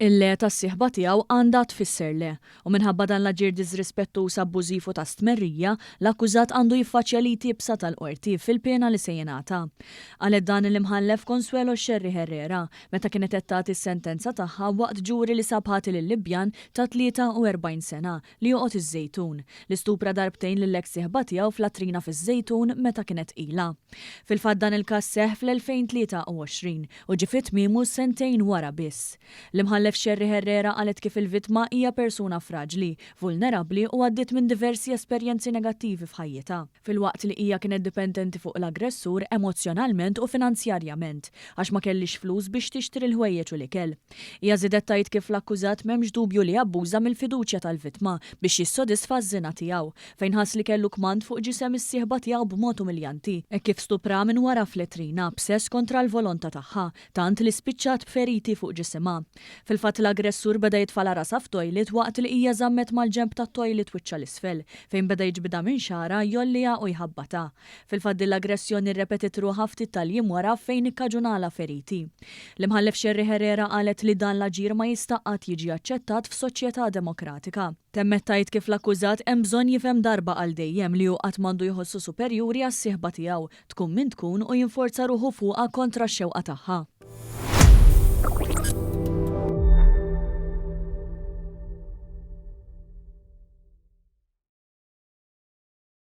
Il-le tas-sieħba tiegħu għandha tfisser le, u minħabba dan l-aġir diżrispettuż, abbużiv u ta' stmerrija, l-akkużat għandu jiffaċċja l-id iebsa tal-Qorti fil-piena li se jingħata. Qalet dan l-Imħallef Consuelo Scerri Herrera meta kienet qed tagħti s-sentenza tagħha waqt ġuri li sab ħati lil Libjan ta' 43 sena li joqgħod iż-Żejtun, li stupra darbtejn lill-eks sieħba tiegħu f'latrina fiż-Żejtun meta kienet tqila. Fil-fatt dan il-każ seħħ fl-2023 u ġie fi tmiemu sentejn wara biss. L-Imħallef Scerri Herrera qalet kif il-vittma hija persuna fraġli, vulnerabbli u għaddiet minn diversi esperjenzi negattivi f'ħajjitha, filwaqt li hija kienet dipendenti fuq l-aggressur emozzjonalment u finanzjarjament għax ma kellhiex flus biex tixtri l-ħwejjeġ u l-ikel. Hija żiedet tgħid kif l-akkużat m'hemmx dubju li abbuża mill-fiduċja tal-vittma biex jissodisfa ż-żina tiegħu, fejn ħass li kellu kmand fuq ġisem is-sieħba tiegħu b'mod umiljanti, hekk kif stupraha minn wara f'letrina, b'sess kontra l-volonta tagħha, tant li spiċċat b'feriti fuq ġisimha. Fil-fatt l-aggressur beda jitfalha rasha f'toilet waqt li hija żammet mal-ġenb tat-toilet wiċċha 'l isfel, fejn beda jiġbidha minn xagħarha, jgħolliha u jħabbatha. Fil-fatt din l-aggressjoni rrepetiet ruħha ftit tal-jiem wara fejn ikkaġunalha feriti. L-Imħallef Scerri Herrera qalet li dan l-aġir ma jista' qatt jiġi aċċettat f'soċjetà demokratika. Temmet tgħid kif l-akkużat hemm bżonn jifhem darba għal dejjem li hu qatt m'għandu jħossu superjuri għas-sieħba tiegħu, tkun min tkun u jinforza ruħu fuqha kontra x-xewqa tagħha.